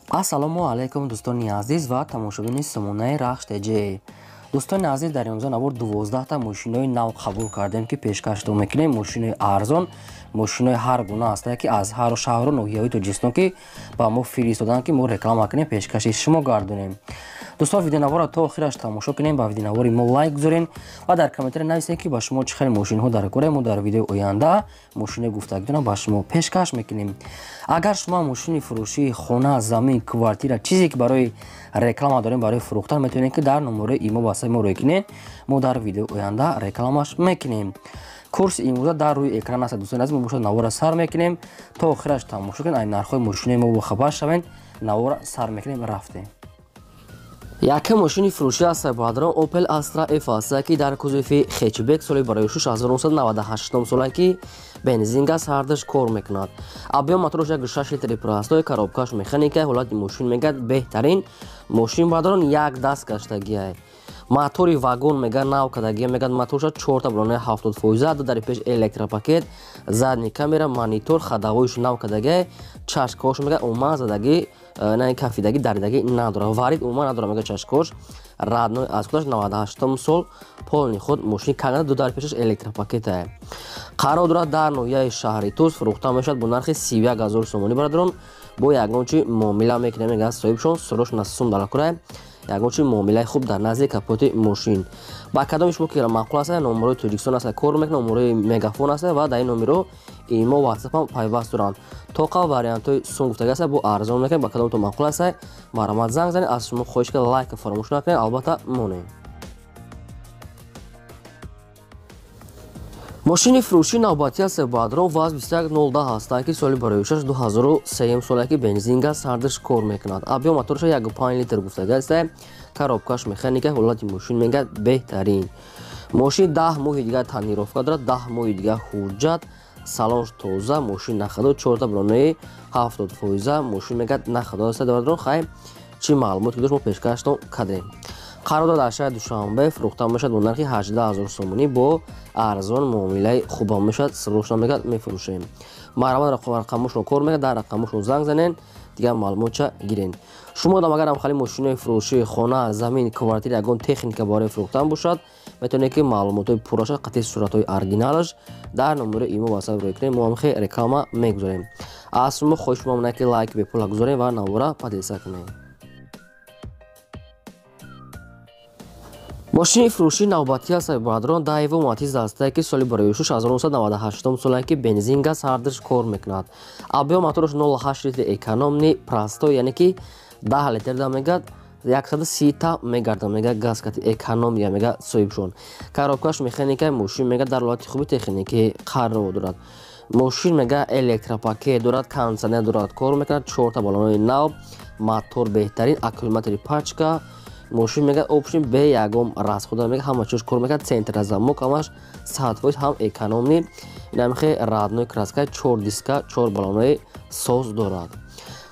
Ассалому алайкум, дӯстони азиз ва тамошобини сомонаи Рахш ТЖ. Дӯстони азиз, дар имрӯза навор 12 та мошинои нав қабул кардем, ки пешкаштон мекунем. Мошинои арзон, мошинои ҳар гуна ҳастанд, ки аз ҳар шаҳру ноҳияҳои Тоҷикистон ки ба мо фиристоданд, ки мо реклама кунем, пешкаши шумо гардонем. Дӯстон, видеонаворро то охираш тамошо кунем, ба видеонавори мо лайк гузорен ва дар комментария нависед, ки ба шумо чӣ хел мошинҳо дар кора. Мо дар видеои оянда мошинои гуфтагитонро ба шумо пешкаш мекунем. Агар шумо мошини фурӯшии хона, замин, квартира, чизе ки барои реклама дорем, барои фурӯхтан, метавонед, ки дар номерои имо васаи мо рӯй кунед. Мо дар видеои оянда рекламаш мекунем. Курси имрӯза дар рӯи экран аст. Дӯстони азиз, мо бошад навора сар мекунем, то охираш тамошо кунед, ай нархҳои мошинои мо бохабар шавед. Навора сар мекунем, рафтем. Якум мошини фурӯшӣ аст, бародарон, Opel Astra F аст, ки дар кузови хэтчбек, соли барои 1998 сола, ки бензин, газ ҳардаш кор мекунад. Объём мотораш 1,6 литри простой, коробкаш механика, ҳолати мошин мегӯяд беҳтарин. Мошин, бародарон, як даст гаштагиай. Мотори вагон мега нав кардагия, мегӯяд моторша чорта балонаи 70%, ду дари пеш электропакет, задний камера, монитор, ходовойш нав кардагиай, чашкош мега умуман задагӣ на, кафидагӣ, даридагӣ надорад, варид умуман надорад. Мега чашкош родной аз худаш, 98 сол, полный ход мошини кагада, ду дари пешаш электропакетае. Қарор дорад дар ноҳияи шаҳри Тӯс, фурӯхта мешавад бо нархи 31 000 сомонӣ. Бародарон, бо ягон чи муомила мекунем, мегӯяд соҳибшон, сурош насум далакурай, ягон чи муомилаи хуб дар назди капоти мошин. Ба кадоми шумо ки маъқул аст, номерои Тоҷикистон аст, кор мекунад, номерои Мегафон аст ва дар ин номеро имо, Ватсапам пайваст доранд. Тоқа вариантҳои сум гуфтага аст, бо арзон мекунем. Ба кадомтон маъқул аст, марҳамат, занг занед. Аз шумо хоҳиш ки лайка фаромӯш накунед, албатта монем. Мошини фурӯшии навбатӣ аст, бародарон, ВАЗ 21010 ҳастанд, ки соли бароишаш 2003 сола, ки бензин, газ ҳардаш кор мекунад. Объём моторша 1,5 литр гуфтага аст, коробкаш механика, ҳолати мошин мегӯяд беҳтарин. Мошин 10 моҳи дигар тонировка дорад, 10 моҳи дигар ҳуҷҷат, салонш тоза, мошин на ходу, чорта балонаи 70%, мошин мегӯяд на ходу аст. Бародарон, хай, чӣ маълумот ки дошт, мо пешкаштон кардем. Қарор дорад дар шаҳри Душанбе, фурӯхта мешавад бо нархи 18 000 сомонӣ, бо арзон муомилаи хубам мешавад. Срочно мегӯяд мефурӯшем. Марҳамат, рақамошон кор мекунад, дар рақамошон занг занен, дигар маълумотча гирен. Шумо дам агар ҳамхали мошинои фурӯшии хона, замин, квартира, ягон техника барои фурӯхтан бошад, метавонед, ки маълумотҳои пурраша қатъи суратҳои оригиналаш дар номери имо васат рӯй кунем. Мо ҳамхе реклама мегузорем. Аз шумо хоҳиш мемонад, ки лайк бепула гузорем ва навора поделиться кунем. Мошини фурӯшии навбатӣ аст, бародарон, Дайво Матиз ҳастае, ки соли барои 1998 солае, ки бензин, газ ҳардаш кор мекунад. Объём мотораш 0,8 литр, экономный, простой, яъне ки 10 литр да мегӯяд 130 та мегардад, мега газ кати экономия, мега соҳибшон. Коробкаш механика, мошин мега дар ҳолати хуби техникӣ қарор дорад. Мошин мега электропакет дорад, кондитсионер дорад, кор мекунад, чорта балонои нав, мотор беҳтарин, аккумулятори пачка. Мошин мега общем бе ягон расхода, мега ҳама чиз кор мекунад, центр замок, ҳамаш 100%, ҳам экономный, инамхе родной краска, чор диска, чор балонои соз дорад.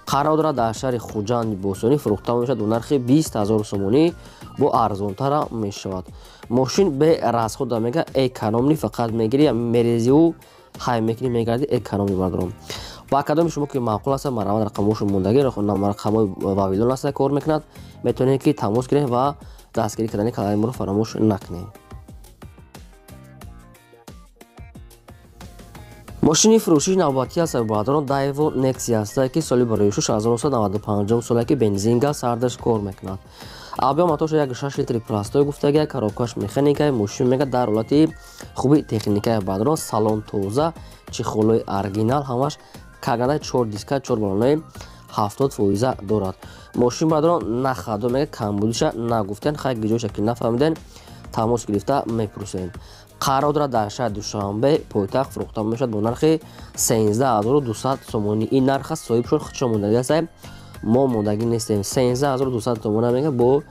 Қарор дорад дар шаҳри Хуҷанди бостонӣ, фурӯхта мешавад бо нархи 20 000 сомонӣ, бо арзонтара мешавад. Мошин бе расхода, мега экономный, фақат мегири, мерезиу ҳай мекунӣ, мегарди, экономный. Бародарон, ба кадоми шумо ки маъқул аст, марҳамат, рақамҳошон мондагӣ, рақамҳои Вавилон аст, кор мекунад, метавонед, ки тамос гиред ва дастгирӣ кардани канали моро фаромӯш накунед. Мошини фурӯшии навбатӣ аст, бародарон, Дайво Некси аст, ки соли барои 1995 сола, ки бензин, газ ҳардаш кор мекунад. Объём моторша 1,6 литри простой гуфтагия, коробкаш механика, мошин мега дар ҳолати хуби техникая. Бародарон, салон тоза, чехолои оригинал, ҳамаш каганда, чор диска, чор балонаи 70% дорад. Мошин, бародарон, на ходу, мега камбудиша нагуфтен, хай гиҷоша ки нафаҳмиден, тамос гирифта мепурсем. Қарор дорад дар шаҳри Душанбе, пойтахт, фурӯхта мешавад бо нархи 13 200 сомонӣ. Ин нарх аст, соҳибшон худшон мондагӣ аст, мо мондагӣ нестем. 13 200 сомона мега бо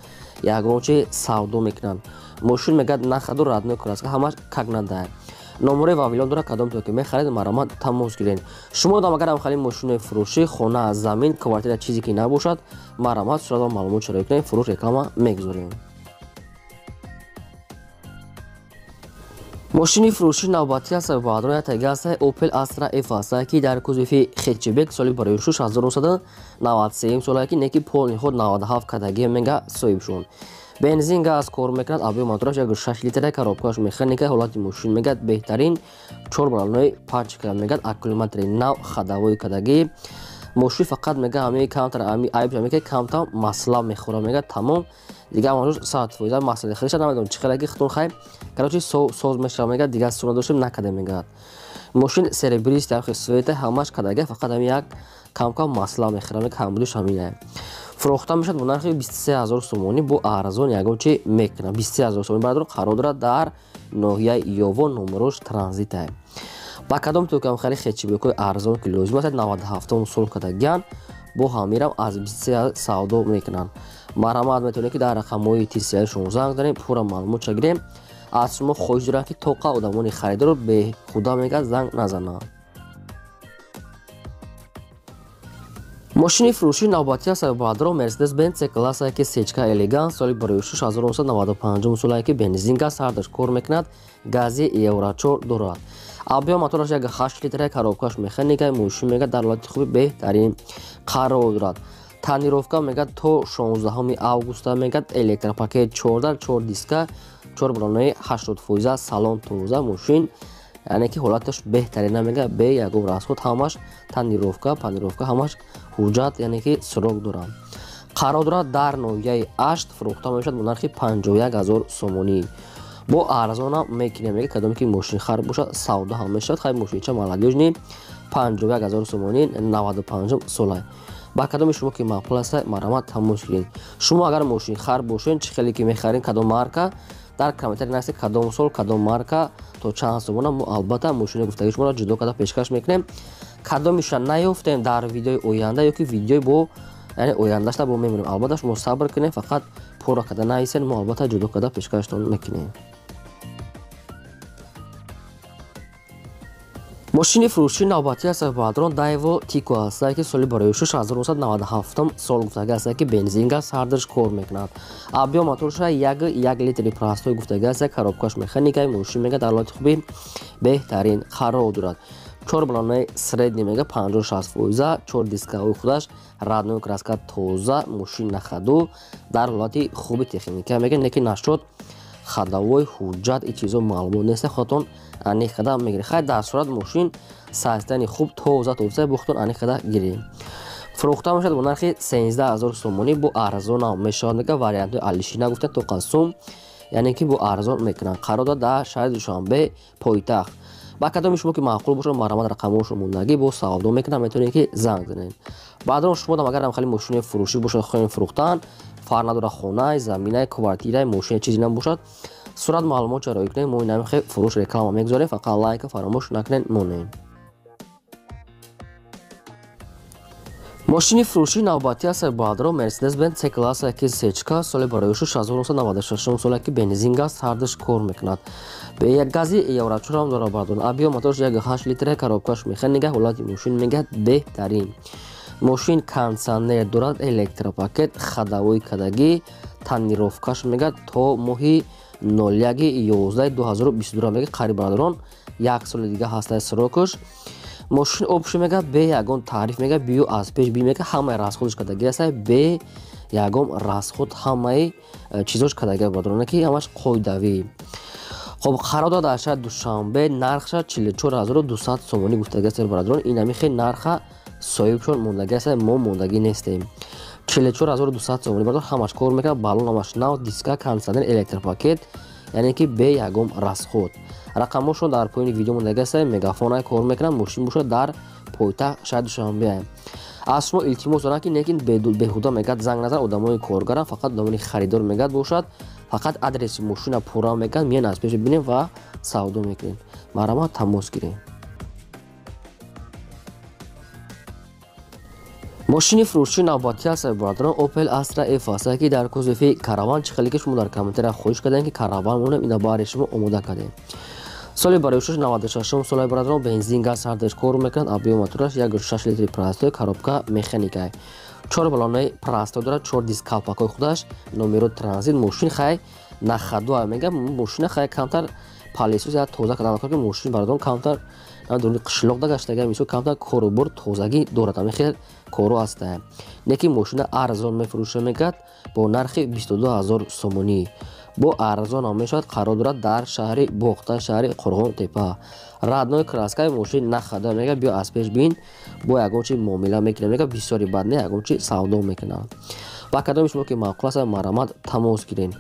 ягон чи савдо мекунанд. Мошин мегӯяд на ходу, родной краска, ҳамаш как надо. Номерои Вавилон дорад, кадом то ки мехаред, марҳамат, тамос гиред. Шумо дам агар ҳамхали мошинои фурӯшӣ, хона, замин, квартира, чизе ки набошад, марҳамат, сурат ва маълумот шароӣ кунед, фурӯш реклама мегузорем. Мошини фурӯши навбатӣ аст баъдро ятаги аст Opel Astra F аст, ки дар кузови хэтчбек соли барои 1993 сола, ки неки полный ход 97 кадаги мега соҳиб шуд. Бензин газ кор мекунад, объём мотораш 1.6 литра, коробкаш механика, ҳолати мошин мегад беҳтарин, 4 баллони пачка мегад, аккумулятори нав, ходовой кадаги. Мошин фақат мега ҳамаи камтар ҳами айб мега камтар масла мехӯра мега, тамом. Дига мошин 100% масла хӯриша намедонам чӣ хелаги хитон хай. Короче соз мешава мега, дига суна доштем накарда мегад. Мошин серебрист ҳам света ҳамаш кадаги, фақат ҳами як кам-кам масла мехӯра мега, камбудиш ҳамина. Фурӯхта мешавад бо нархи 23000 сомонӣ, бо арзон ягон чи мекунад. 23000 сомонӣ бародарон, қарор дорад дар ноҳияи Ёвон, номерош транзита. Ба кадом токам хари хэтчбекҳои арзон ки лозим аст, 97 сол кадагиян, бо ҳамирам аз 23 савдо мекунанд. Марҳамат, метавонед ки дар рақамҳои тисияи шумо занг занед, пурра маълумот гирем. Аз шумо хоҳиш дорам, ки тоқа одамони харидорро бехуда мегӯяд занг назананд. Мошини фурӯши навбатӣ аст баъдро Mercedes-Benz C-класса, ки сечка элегант соли барои 1995 сола, ки бензин газ ҳардаш кор мекунад, гази Евро 4 дорад. Объём мотораш 1.8 литра, коробкаш механика, мошин мега дар ҳолати хуби беҳтарин қарор дорад. Тонировка мега то 16 августа мега, электропакет 14, 4 диска, 4 баллони 80%, салон тоза, мошин яъне ки ҳолаташ беҳтарина мега, бе ягон расход, ҳамаш тонировка, панировка, ҳамаш ҳуҷҷат, яъне ки срок дорад. Қарор дорад дар ноҳияи Ашт, фурӯхта мешавад бо нархи 51000 сомонӣ. Бо арзонам мекунем мега, кадоме ки мошинхар бошад, савдо ҳам мешавад. Хай мошинча молодёжный, 51000 сомонӣ, 95 сола. Ба кадоми шумо ки маъқул аст, марҳамат тамос гиред. Шумо агар мошинхар бошед, чӣ хеле ки мехаред, кадом марка, дар комментарий нависед кадом сол, кадом марка, то чанд сомона, мо албатта мошини гуфтагии шуморо ҷудо карда пешкаш мекунем. Кадомиша наёфтем, дар видеои оянда ё ки видеои бо яъне ояндашта бо мемонем. Албатта шумо сабр кунед, фақат пурра карда нависед, мо албатта ҷудо карда пешкаштон мекунем. Мошини фурӯши навбатӣ аст баъдрон Daewoo Tico аст, ки соли барои 1997 сол гуфтага аст, ки бензин газ ҳардаш кор мекунад. Объём моторша 1.1 литри простой гуфтага аст, коробкаш механика, мошин мега дар ҳолати хуби беҳтарин қарор дорад. 4 баллони средний мега 50-60%, 4 дискаҳои худаш родной краска тоза, мошин на ходу, дар ҳолати хуби техника мега, неки нашуд ходовой ҳуҷҷат и чизо маълумот нест, худатон аниқада мегиред. Хай дар сурат мошин состояние хуб, тоза тоза, бо худатон аниқада гиред. Фурӯхта мешавад бо нархи 13000 сомонӣ, бо арзонам мешавад мега, вариантҳои алишина гуфта то қасум, яъне ки бо арзон мекунанд. Қарор дорад дар шаҳри Душанбе, пойтахт. Ба кадоми шумо ки маъқул бошад, марҳамат, рақамҳошо мондагӣ, бо савдо мекунам, метавонед ки занг занед. Баъдан шумо дам агар хеле мошини фурӯшӣ бошад, хоҳем фурӯхтан, фарқ надорад хонаи, заминаи, квартираи, мошина чизе набошад, сурат маълумот чароӣ кунед, мо инами хе фурӯш реклама мегузорем, фақат лайка фаромӯш накунед, монем. Мошини фурӯши навбатӣ аст баъдро Mercedes-Benz C-класса, ки сечка соли барои 1996 сола, ки бензин газ ҳардаш кор мекунад. Як гази Евро 4 ҳам дорад баъдон. Объём мотораш 1.8 литра, коробкаш механика, ҳолати мошин мегӯяд беҳтарин. Мошин кондиционер дорад, электропакет, ходовой кадагӣ, тонировкаш мегӯяд то моҳи 01.11.2022 мегӯяд, қариб бародарон як соли дига ҳастаи срокаш. Мошин обши мегӯяд бе ягон таъриф мегӯяд, бию аз пеш би мегӯяд, ҳамаи расходаш кадагӣ аст, бе ягон расход ҳамаи чизош кадагӣ бародарон, ки ҳамаш қоидавӣ. Хоб қарор дорад дар шаҳри Душанбе, нархша 44200 сомонӣ гуфтагӣ аст бародарон. Ин ҳами хел нарха соҳибшон мондагӣ аст, мо мондагӣ нестем. 44200 сомонӣ бародарон, ҳамаш кор мекунад, баллон ҳамаш нав, диска, кондиционер, электропакет, яъне ки бе ягон расход. Рақамҳошон дар поёни видео мондагӣ аст, мегафон кор мекунад, мошин бошад дар пойтахт шаҳри Душанбе. Аз шумо илтимос дорам, ки лекин беҳуда мегӯяд занг назан, одамои коргарам, фақат одамони харидор мегӯяд бошад, фақат адреси мошина пурра мегӯяд, меян аз пеш бибинем ва савдо мекунем. Марҳамат, тамос гирем. Мошини фурӯши навбатӣ аст бародарон Opel Astra F аст, ки дар кузови караван, чӣ хеле ки шумо дар комментария хоҳиш кардем, ки караван монем, ина баҳри шумо омода кардем. Соли барои 96 соли бародарон, бензин газ ҳардаш кор мекунад, объём мотораш 1.6 литри простой, коробка механика. 4 баллони простой дорад, 4 диск калпакҳои худаш, номеро транзит, мошин хай на ходу мега, мошина хай камтар Палесос я тоза кардан ки мошин бародарон камтар дуруни қишлоқ да гаштага мисол камтар корубор тозагӣ дорад, ҳамин хел коро ҳаста. Не ки мошина арзон мефурӯша мегӯяд бо нархи 22 000 сомонӣ. Бо арзон ҳам мешавад, қарор дорад дар шаҳри Бохта, шаҳри Қурғонтепа. Родной краскаи мошин нахада мегӯяд, биё аз пеш бин, бо ягон чи муомила мекунем мегӯяд, бисёри бад не, ягон чи савдо мекунад. Ба кадоми шумо ки маъқул аст, марҳамат тамос гиред.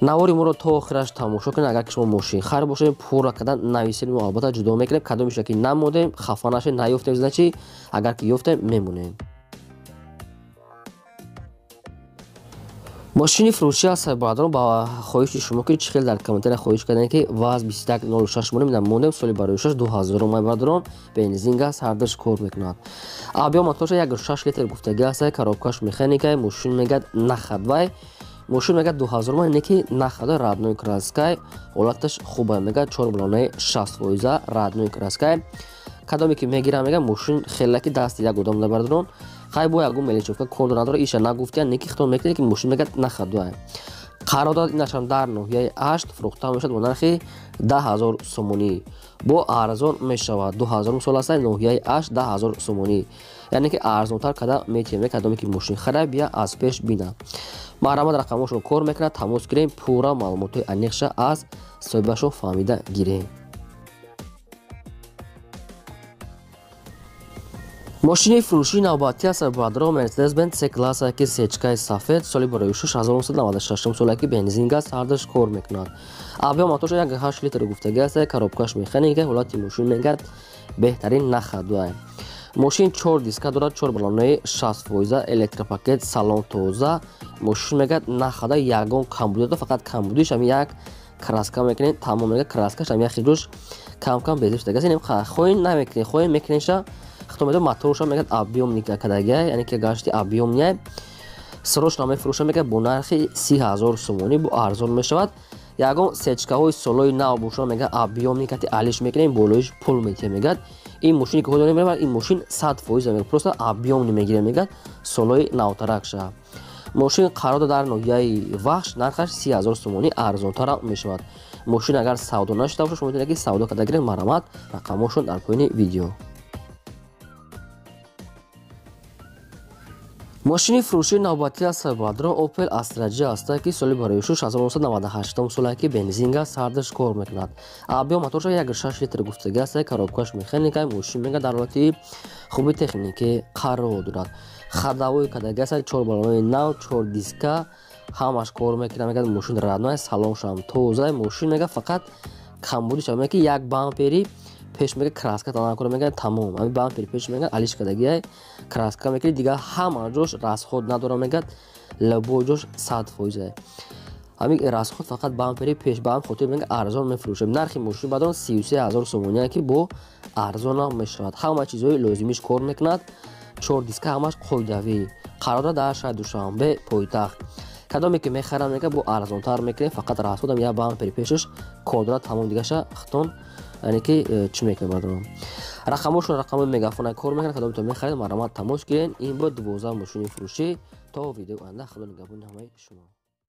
Навори моро то охираш тамошо кунед. Агар ки шумо мошинхар бошед, пурра кардан нависед, мо албатта ҷудо мекунем. Кадомиша ки намодем, хафа нашед, наёфтем, значи агар ки ёфтем, мемонем. Мошини фурӯшӣ аст бародарон, ба хоҳиши шумо ки чӣ хел дар комментария хоҳиш кардем ки ВАЗ 2106 монем, намондем соли барои 6 2000 май бародарон, бензин газ ҳардаш кор мекунад. Объём моторша 1.6 литр гуфтагӣ аст, коробкаш механика, мошин мегӯяд нахадвай. Мошин мегӯяд 2000 май, не ки нахада, родной краскай, ҳолаташ хуба мегӯяд, 4 баллонаи 60% родной краскай. Кадоме ки мегирам мегӯяд мошин хеле ки дасти як одам бародарон, хай бо ягон мелечовка кор надора, иша нагуфтиян, не ки хитон мекунед ки мошин мегӯяд нахадвай. Қарор дорад инашам дар ноҳияи 8, фурӯхта мешавад бо нархи 10 000 сомонӣ. Бо арзон мешавад, 2000 сол аст, ноҳияи 8 10 000 сомонӣ. Яъне ки арзонтар када метиҳем, кадоме ки мошин хара бия аз пеш бина. Марҳамат рақамошро кор мекунад, тамос гирем, пурра маълумотҳои аниқша аз соҳибашо фаҳмида гирем. Мошини фурӯшии навбатӣ аст бародарон, Mercedes-Benz C-класса ки сечкаи сафед, соли барои 1996 сола ки бензин газ ҳардаш кор мекунад. Объём моторша 1.8 литр гуфтагӣ аст, коробкаш механика, ҳолати мошин мегӯяд беҳтарин нахадвай. Мошин 4 диска дорад, 4 баллонаи 60%, электропакет, салон тоза. Мошин мегӯяд нахада, ягон камбудӣ дорад, фақат камбудиш ҳамин як краска мекунед, тамом мегӯяд, краскаш ҳамин як хелош кам-кам безеб шудагӣ аст. Ин хоҳем намекунед, хоҳем мекунедша, хито медонад моторша мегӯяд объёмник кадагия, яъне ки гашти объёмния. Срочно мефурӯша мегӯяд бо нархи 30 000 сомонӣ, бо арзон мешавад. Ягон сечкаҳои солои нав боша мегӯяд объёмникати алиш мекунем, болоиш пул метиҳем мегӯяд. Ин мошине ки ҳозир мебарад, ин мошин 100% мегӯяд, просто объёмни мегирем мегӯяд, солои навтаракша. Мошин қарор дорад дар ноҳияи Вахш, нархаш 30 000 сомонӣ, арзонтар мешавад. Мошин агар савдо нашуда бошад, шумо метавонед ки савдо карда гиред, марҳамат рақамҳошон дар поёни видео. Мошини фурӯшии навбатӣ аст бародарон, Opel Astra J аст ки соли барои 1998 сола ки бензин газ ҳардаш кор мекунад. Объём моторша 1.6 литр гуфтагӣ аст, коробкаш механика, мошин мегӯяд дар ҳолати хуби техникӣ қарор дорад. Ходовой кадагӣ аст, 4 баллонаи нав, 4 диска, ҳамаш кор мекунад, мегӯяд мошин родной, салоншам тоза. Мошин мегӯяд фақат камбудиш мегӯяд ки як бампери пеш мегӯяд краска талаб кунад, мегӯяд тамом, ҳамин бампери пеш мегӯяд алиш кардагиай, краска мекунед, дигар ҳама ҷош расход надорад, мегӯяд любой ҷош 100%. Ҳамин расход фақат бампери пеш, ба ҳам хотир мегӯяд арзон мефурӯшем. Нархи мошин баъдон 33 000 сомонӣ ки бо арзонам мешавад. Ҳама чизҳои лозимиш кор мекунад, 4 диска ҳамаш қоидавӣ. Қарор дорад дар шаҳри Душанбе, пойтахт. Кадоме ки мехарам мегӯяд бо арзонтар мекунем, фақат расходам як бампери пешаш кор дорад, тамом дигаша хитон яъне ки чӣ мекунем бародарон. Рақамҳошон рақамҳои мегафона кор мекунад, кадомето мехаред, марҳамат тамос гиред. Ин буд 12 мошини фурӯшӣ. То видеои оянда, Худо нигаҳбони ҳамаи шумо.